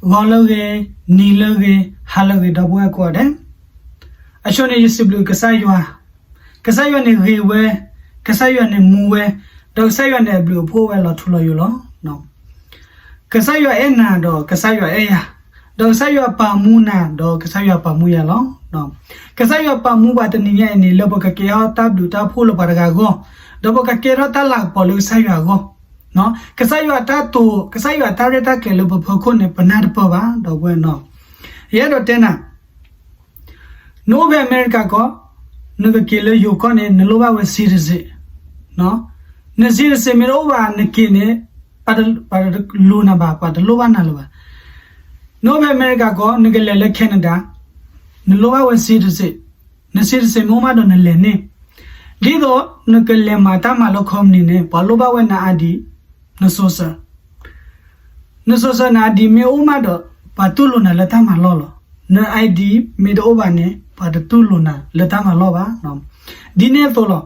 ဂီၤလၢအဂ့ၤ, နံၤလၢအဂ့ၤ, ဟါလၢအဂ့ၤ ဒီပုၢ်ဝဲၢ်ကိးဂၤဒဲး, အဆိန့ၣ်ယစံးဘျုးကစၢ်ယွၤ, ကစၢ်ယွၤန့ၣ်ဂ့ၤဝဲ, ကစၢ်ယွၤန့ၣ်မူဝဲ, ဒီးကစၢ်ယွၤန့ၣ်အဘျုးအဖှိၣ်ဝဲလီၤထူလီၤယိာ်လီၤ. ကစၢ်ယွၤအဲၣ်နၤဒီးကစၢ်ယွၤအဲၣ်ယၤ, ဒီးကစၢ်ယွၤပာ်မူနၤဒီးကစၢ်ယွၤပာ်မူယၤလီၤ. ကစၢ်ယွၤပာ်မူပှၤတနံၤညါအံၤန့ၣ် လၢပကကဲထီၣ်တၢ်ဘျုးတၢ်ဖှိၣ်လၢပှၤတဂၤအဂီၢ်, ဒီးပကကဲထီၣ်တၢ်လၤကပီၤလၢကစၢ်ယွၤအဂီၢ်, ကစၢ်ယွၤတၢ်တိာ်, ကစၢ်ယွၤတၢ်ရဲၣ်တၢ်ကျဲၤလၢပဖီခိၣ်န့ၣ် ပနၢ်တပၢၢ်ဘၣ် ဒီပုၢ်ဝဲၢ်နီၤ. ယအဲၣ်ဒိးတဲနၤ, နအိၣ်ဖဲအမဲရကၤကီၢ်, နကက့ၤလၢယိၤကီၢ်န့ၣ် နလိၣ်ဘၣ်ဝဲ citizen, န citizen မ့ၢ်တအိၣ်ဘၣ်နက့ၤန့ၣ်, ပှၤတလိၤနၤဘၣ်, ပှၤတလိၣ်ဘၣ်နၤလၢၤဘၣ်. နအိၣ်ဖဲအမဲရကၤကီၢ် နကလဲၤလၢ Canada, နလိၣ်ဘၣ်ဝဲ citizen, န citizen မ့ၢ်အိၣ်မးဒီးနလဲၤန့ၣ်, ဒ်သိးနကလဲၤမၤတၢ်မၤလၢ company န့ၣ် ပှၤလိၣ်ဘၣ်ဝဲန ID, န social, န social န ID မ့ၢ်အိၣ်မးဒီး ပှၤတူၢ်လိာ်နၤလၢတၢ်မၤလီၢ်လီၤ. န ID မ့ၢ်တအိၣ်ဘၣ်န့ၣ် ပှၤတတူၢ်လိာ်နၤလၢတၢ်မၤလီၢ်ဘၣ်. ဒ်န့ၣ်အသိးလီၤ.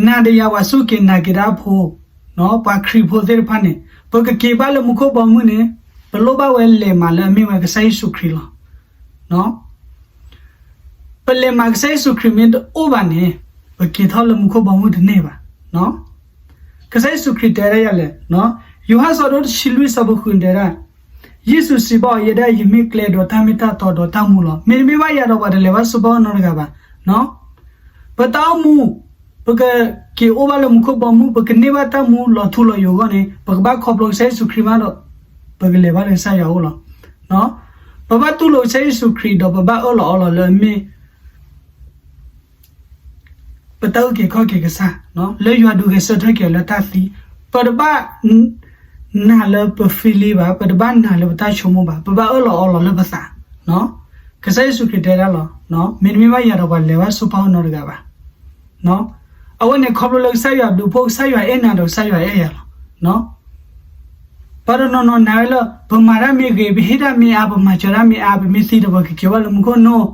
နၤဒီးယၤပှၤစူၢ်က့ၤနာ်က့ၤတၢ်ဖိ, ပှၤခရံာ်ဖိသ့ၣ်တဖၣ်န့ၣ် ပကက့ၤဘၣ်လၢမူခိၣ်ဘီမုၢ်န့ၣ်, ပလိၣ်ဘၣ်ဝဲလဲၤမးလၢအမ့ၢ်ဝဲကစၢ်ယ့ၣ်ၡူးခရံာ်လီၤ. ပလဲၤမးကစၢ်ယ့ၣ်ၡူးခရံာ်မ့ၢ်တအိၣ်ဘၣ်န့ၣ်, ပက့ၤထီၣ်လၢမူခိၣ်ဘီမုၢ်တန့ၢ်ဘၣ်. ကစၢ်ယ့ၣ်ၡူးခရံာ်တဲဒၣ်ယၤလဲၣ်, ယိၤဟၣ်အဆၢဒိၣ်တဆံလွံၢ်အဆၢဖိဃုာ်န့ၣ်တဲဒၣ်, ယ့ၣ်ၡူးစံးဘၣ်အီၤ, ယဲဒၣ်အံၤ ယမ့ၢ်ကျဲဒီးတၢ်မ့ၢ်တၢ်တီဒီးတၢ်မူလီၤ. မ့တမ့ၢ်ဘၣ်ယၤဒီးပှၤတလဲၤဘၣ်ဆူပၢ်အအိၣ်နီတဂၤဘၣ်. ပတၢ်အိၣ်မူ, ပကက့ၤအိၣ်ဘၣ်လၢမူခိၣ်ဘီမုၢ်, ပကန့ၢ်ဘၣ်တၢ်မူလီၤထူလီၤယိာ်အဂီၢ်န့ၣ်, ပကဘၣ်ခီဖျိကစၢ်ယ့ၣ်ၡူးခရံာ်မးဒီး ပကလဲၤဘၣ်လၢကစၢ်ယွၤအအိၣ်လီၤ. ပဘၣ်တူၢ်လိာ်ကစၢ်ယ့ၣ်ၡူးခရံာ်ဒီးပဘၣ်အၢၣ်လီၤအီလီၤလၢအမ့ၢ် ပတၢ်အုၣ်က့ၤခီၣ်က့ၤကစၢ်, လၢယွၤဒုးဂဲၤဆၢထၢၣ်က့ၤအီၤလၢတၢ်သံ, ပတဘၣ်နာ်လၢပ feeling ဘၣ်, ပတဘၣ်နာ်လၢပတၢ်ဆိကမိၣ်ဘၣ်, ပဘၣ်အၢၣ်လီၤအီလီၤလၢပသး. ကစၢ်ယ့ၣ်ၡူးခရံာ်တဲဒၣ်လီၤ, မ့တမ့ၢ်ဘၣ်ယၤဒီးပှၤလဲၤဘၣ်ဆူပၢ်အအိၣ်နီတဂၤဘၣ်. အဝဲန့ၣ်ခီဖျိလၢကစၢ်ယွၤဒုးဖှိၣ်, ကစၢ်ယွၤအဲၣ်နၤဒီးကစၢ်ယွၤအဲၣ်ယၤလီၤ. ပှၤတနီၤနီၤနာ်ဝဲလၢ ပမၤတၢ်မ့ၢ်ဂ့ၤ, ပဟ့ၣ်တၢ်မ့ၢ်အါ, ပမၤစၢၤတၢ်မ့ၢ်အါ, ပမ့ၢ်သံဒီးပကက့ၤဘၣ်လၢမူခိၣ်နီၤ,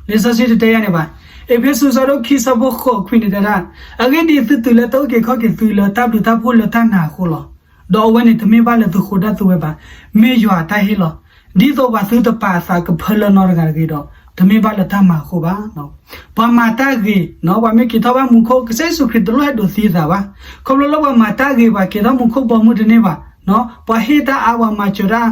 လံာ်စီဆှံတတဲယၤန့ၣ်ဘၣ်. အ့းဖ့းစူးအဆၢဒိၣ်ခံအဆၢဖိဃိးခွံန့ၣ်တဲဒၣ်, အဂ့ၢ်ဒ်အံၤ, သုတုၤလၢတၢ်အုၣ်က့ၤခီၣ်က့ၤသုလၢတၢ်ဘျုးတၢ်ဖှိၣ်လၢတၢ်နာ်အဃိလီၤ. ဒီးအဝဲန့ၣ်တမ့ၢ်ဘၣ်လၢသုဃိတၢ်သုဝဲဘၣ်, မ့ၢ်ယွၤအတၢ်ဟ့ၣ်လီၤ. ဒ်သိးပှၤသုတပာ်အသးကဖၢလၢနီတဂၤတဂ့ၤဒီး, တမ့ၢ်ဘၣ်လၢတၢ်မၤအဃိဘၣ်. ပှၤမၤတၢ်ဂ့ၤ, ပှၤမ့ၢ်က့ၤထီၣ်ဘၣ်မူခိၣ်, ကစၢ်ယ့ၣ်ၡူးခရံာ်တလိၣ်ဟဲဒိးသံအသးဘၣ်. ခီဖျိလၢပှၤမၤတၢ်ဂ့ၤ ပှၤက့ၤထီၣ်မူခိၣ်ဘီမုၢ်တန့ၢ်ဘၣ်, ပှၤဟ့ၣ်တၢ်အါ, ပှၤမၤစၢၤတၢ်,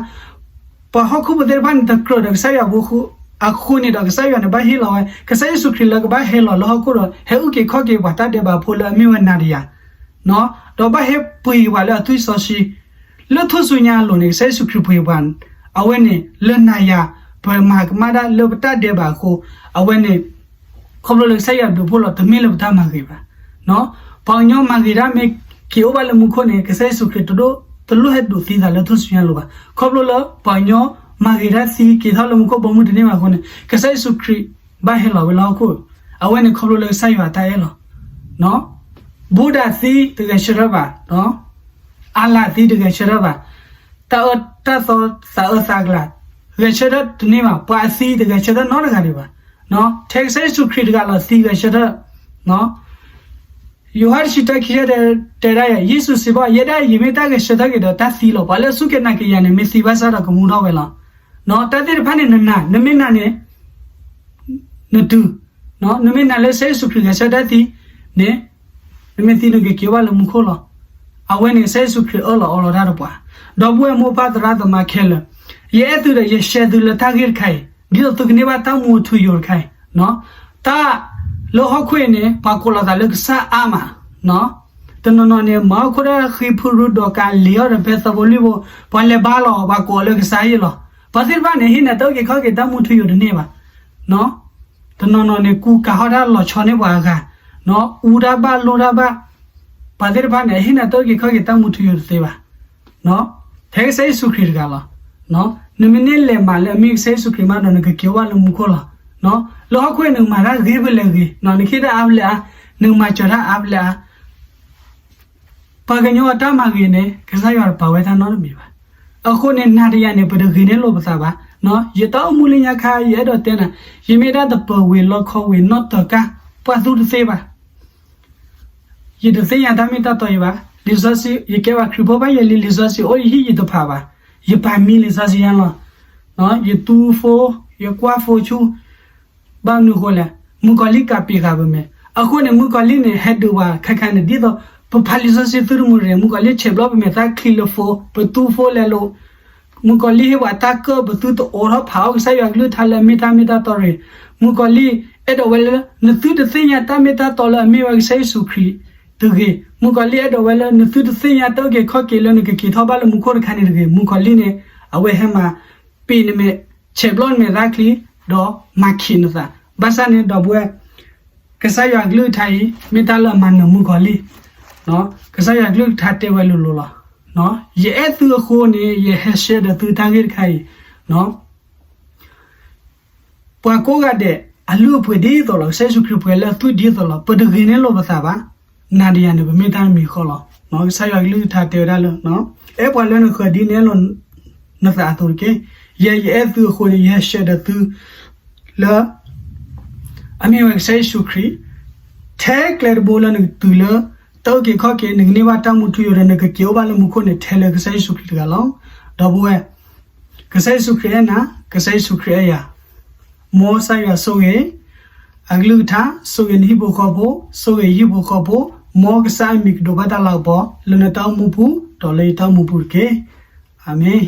ပှၤဟီၣ်ခိၣ်ဖိသ့ၣ်တဖၣ်န့ၣ် တကြၢးဒီးကစၢ်ယွၤအဃိန့ၣ်ဒီး ကစၢ်ယွၤန့ၣ်ဘၣ်ဟ့ၣ်လီၤဝဲ, ကစၢ်ယ့ၣ်ၡူးခရံာ်လၢကဘၣ်ဟဲလီၤလၢဟီၣ်ခိၣ်ဒီး ဟဲအုၣ်က့ၤခီၣ်က့ၤပှၤတၢ်ဒဲးဘးဖိလၢအမ့ၢ်ဝဲနၤဒီးယၤ, ဒီးဘၣ်ဟဲပှ့ၤပှၤလၢအသွံၣ်စီဆှံ, လၢထူၣ်စုညါအလိၤန့ၣ် ကစၢ်ယ့ၣ်ၡူးခရံာ်ပှ့ၤပှၤ, အဝဲန့ၣ်လၢနၤယၤ ပမၤကမၣ်တၢ်လၢပတၢ်ဒဲးဘးအဃိ, အဝဲန့ၣ် ခီဖျိလၢကစၢ်ယွၤဒုးဖှိၣ်လီၤ, တမ့ၢ်လၢပတၢ်မၤဂ့ၤဘၣ်. ပှၤကညီမၤဂ့ၤတၢ်မ့ၢ်က့ၤအိၣ်ဘၣ်လၢမူခိၣ်န့ၣ် ကစၢ်ယ့ၣ်ၡူးခရံာ်တဒိၣ်, တလိၣ်ဟဲဒိးသံသးလၢထူၣ်စုညါအလိၤဘၣ်. ခီဖျိလၢပှၤကညီမၤဂ့ၤတၢ်သံက့ၤထီၣ်လၢမူခိၣ်ဘီမုၢ်တန့ၢ်ဘၣ်အဃိန့ၣ် ကစၢ်ယ့ၣ်ၡူးခရံာ်ဘၣ်ဟဲလီၤဝဲလၢဟီၣ်ခိၣ်, အဝဲန့ၣ်ခီဖျိလၢကစၢ်ယွၤတၢ်အဲၣ်လီၤ. ဘူးဒးသံတဂဲၤဆၢထၢၣ်ဘၣ်, အါလးသံတဂဲၤဆၢထၢၣ်ဘၣ်, တၢ်အၢတၢ်သီ သးအၢသးကလၤ ဂဲၤဆၢထၢၣ်တန့ၢ်ဘၣ်, ပှၤအသံတဂဲၤဆၢထၢၣ်နီတဂၤဒံးဘၣ်. ထဲကစၢ်ယ့ၣ်ၡူးခရံာ်တဂၤလီၤသံဂဲၤဆၢထၢၣ်. ယိၤဟၣ်တဆံတၢခံဆံ တဲဒၣ်ယၤ, ယ့ၣ်ၡူးစံးဘၣ်, ယဲဒၣ်အံၤ ယမ့ၢ်တၢ်ဂဲၤဆၢထၢၣ်က့ၤဒီးတၢ်သံလီၤ. ပှၤလၢအစူၢ်က့ၤနာ်က့ၤယၤန့ၣ် မ့ၢ်သံဘၣ်ဆၣ်ဒီးကမူထီၣ်ဝဲလီၤ. တၢ်သ့ၣ်တဖၣ်န့ၣ်နနာ်, နမ့ၢ်နာ်န့ၣ် နတုၤ, နမ့ၢ်နာ်လၢကစၢ်ယ့ၣ်ၡူးခရံာ်ဂဲၤဆၢထၢၣ်တၢ်သံန့ၣ်, နမ့ၢ်သံနကက့ၤဘၣ်လၢမူခိၣ်လီၤ. အဝဲန့ၣ်ကစၢ်ယ့ၣ်ၡူးခရံာ်အၢၣ်လီၤအီလီၤတၢ်တပှၤ, ဒီပုၢ်ဝဲၢ်မိၢ်ပၢ်သရၣ်သမါခဲလၢာ်, ယအဲၣ်သုဒီးယဆှၢသုလၢတၢ်ဂ့ၢ်တခါအံၤ, ဒ်သိးသုကန့ၢ်ဘၣ်တၢ်မူအထူယိာ်တခါအံၤ, တၢ်လၢဟီၣ်ခိၣ်အံၤန့ၣ် ပှၤကိးလီၤသးလၢကစၢ်အါမး, တနီၤနီၤန့ၣ် မၤဟီၣ်ခိၣ်တၢ်ဃံဖုရူဒီးကးလံာ်အီၤဒီးဖဲသးဘိလံဘိ, ပှၤလဲၤဘါလီၤ ပှၤကိးအီၤလၢကစၢ်ယ့ၣ်လီၤ. ပှၤသ့ၣ်တဖၣ်န့ၣ် ဟံးန့ၢ်တၢ်အုၣ်က့ၤခီၣ်က့ၤတၢ်မူထူယိာ်တန့ၢ်ဘၣ်. တနီၤနီၤန့ၣ် ကူကၤဟီၣ်တၢ်လီၤဆီန့ၢ်ပှၤအဂၤ, အူတၢ်ဘၣ်လိၣ်တၢ်ဘၣ်, ပှၤသ့ၣ်တဖၣ်န့ၣ် ဟံးန့ၢ်တၢ်အုၣ်က့ၤခီၣ်က့ၤတၢ်မူထူယိာ်တသ့ဘၣ်. ထဲကစၢ်ယ့ၣ်ၡူးခရံာ်တဂၤလီၤ. နမ့ၢ်န့ၢ်လဲၤမးလၢအမ့ၢ်ကစၢ်ယ့ၣ်ၡူးခရံာ်မးဒီး နကက့ၤအိၣ်ဘၣ်လၢမူခိၣ်လီၤ. လၢဟီၣ်ခိၣ်အံၤ နကမၤတၢ်ဂ့ၤဖဲလဲၣ်ဂ့ၤ, နဟ့ၣ်တၢ်အါဖဲလဲၣ်အါ, နကမၤစၢၤတၢ်အါဖဲလဲၣ်အါ ပှၤကညီအတၢ်မၤဂ့ၤန့ၣ် ကစၢ်ယွၤတပာ်ဝဲတၢ်နီတမံၤဘၣ်. အဃိန့ၣ် နၤဒီးယၤန့ၣ် ပတဂ့ၤန့ၢ်လိာ်ပသးဘၣ်. ယတၢ်အိၣ်မူလၢညါခါ ယအဲၣ်ဒိးတဲနၤ, ယမ့ၢ်ဒၣ်တပၢၤဝ့ၤလီခီဝ့ၤနီၣ်တၢၤကၢ် ပှၢ်သူတသ့ဘၣ်. ယတသ့ၣ်ညါတၢ်မ့ၢ်တၢ်တီယံၤဘၣ်. လံာ်စီဆှံ ယကဲပှၤခရံာ်ဖိဘၣ်ယဲလံ, လံာ်စီဆှံအိၣ်ယဟံၣ်ယတဖးဘၣ်. ယပာ်မံလံာ်စီဆှံညါလီၤ. ယသူ phone, ယကွၢ် phone ဆူ ဘၣ်မနုၤအဃိလဲၣ်, မုၣ်ကီၤလံၢ်ကးပ့ၤဃာ်ပမဲာ်. အဃိန့ၣ် မုၣ်ကီၤလံၢ်န့ၣ် ဟဲဒုးပှၤခဲခါန့ၣ် ဒ်သိး ပဖးလံာ်စီဆှံသုတမုာ်တဂ့ၤ, မုၣ်ကီၤလံၢ်ဆဲးဘျီပမဲာ်သးချံလၢ phone, ပသူ phone လဲၤလိာ်, မုၣ်ကီၤလံၢ်ဟ့ၣ်ပှၤတၢ်ကၢၣ် ပသုတအိးထီၣ်ဖးအီၣ်ကစၢ်ယွၤကလုၢ်ကထါလၢအမ့ၢ်တၢ်မ့ၢ်တၢ်တီတဂ့ၤ. မုၣ်ကီၤလံၢ်အဲၣ်ဒိးဝဲလၢ နသုတသ့ၣ်ညါတၢ်မ့ၢ်တၢ်တီလၢအမ့ၢ်ဝဲကစၢ်ယ့ၣ်ၡူးခရံာ်တဂ့ၤ. မုၣ်ကီၤလံၢ်အဲၣ်ဒိးဝဲလၢ နသုတသ့ၣ်ညါတၢ်အုၣ်က့ၤခီၣ်က့ၤလၢနကက့ၤထီၣ်ဘၣ်လၢမူခိၣ်တခါန့ၣ်တဂ့ၤ. မုၣ်ကီၤလံၢ်န့ၣ် အဝဲဟဲမၤပ့ၤနမဲာ်, ဆဲးဘျီနမဲာ်သးချံ, ဒီးမၤခံးနသး. ဘၣ်ဆၣ်န့ၣ် ဒီပုၢ်ဝဲၢ် ကစၢ်ယွၤကလုၢ်ကထါအံၤ မ့ၢ်တၢ်လၢအမၤနၢၤမုၣ်ကီၤလံၢ်. ကစၢ်ယွၤကလုၢ်ကထါတဲဝဲလိၤလိၤလီၤ. ယအဲၣ်သုအဃိန့ၣ် ယဟဲ share ဒီးသုတၢ်ဂ့ၢ်တခါအံၤ. ပှၤကိးဂၤဒဲး အလုၢ်အပှ့ၤဒ်သိးလီၤ. ကစၢ်ယ့ၣ်ၡူးခရံာ်ပှဲၤလၢအသွံၣ်ဒ်သိးလီၤ. ပတဂ့ၤန့ၢ်လိာ်ပသးဘၣ်. နၤဒီးယၤန့ၣ် ပမ့ၢ်တၢ်တမံၤဃီလီၤ. ကစၢ်ယွၤကလုၢ်ကထါတဲဝဲဒၣ်လၢ အဲၣ်ပှၤလၢနဃၢၤဒ်နအဲၣ်လိာ်နသးအသိးတက့ၢ်. ယဲယအဲၣ်သုအဃိန့ၣ် ယဟဲ share ဒီးသု လၢ အမ့ၢ်ဝဲကစၢ်ယ့ၣ်ၡူးခရံာ် ထဲကျဲတဘိလၢနကတုၤလၢ တၢ်အုၣ်က့ၤခီၣ်က့ၤ နကန့ၢ်ဘၣ်တၢ်မူထူယိာ်ဒီး နကက့ၤအိၣ်ဘၣ်လၢမူခိၣ်န့ၣ် ထဲလၢကစၢ်ယ့ၣ်ၡူးခရံာ်တဂၤလီၤ. ဒီပုၢ်ဝဲၢ် ကစၢ်ယ့ၣ်ၡူးခရံာ်အဲၣ်နၤ, ကစၢ်ယ့ၣ်ၡူးခရံာ်အဲၣ်ယၤ. မ်ကစၢ်ယွၤဆိၣ်ဂ့ၤ အကလုၢ်ကထါ, ဆိၣ်ဂ့ၤနဟံၣ်ဖိဃီဖိ, ဆိၣ်ဂ့ၤယဟံၣ်ဖိဃီဖိ, မ်ကစၢ်အမံၤကဒိးဘၣ်တၢ်လၤကပီၤ လၢနတၢ်အိၣ်မူပူၤ ဒီးလၢယတၢ်အိၣ်မူပူၤတက့ၢ်. အၤမ့ၣ်.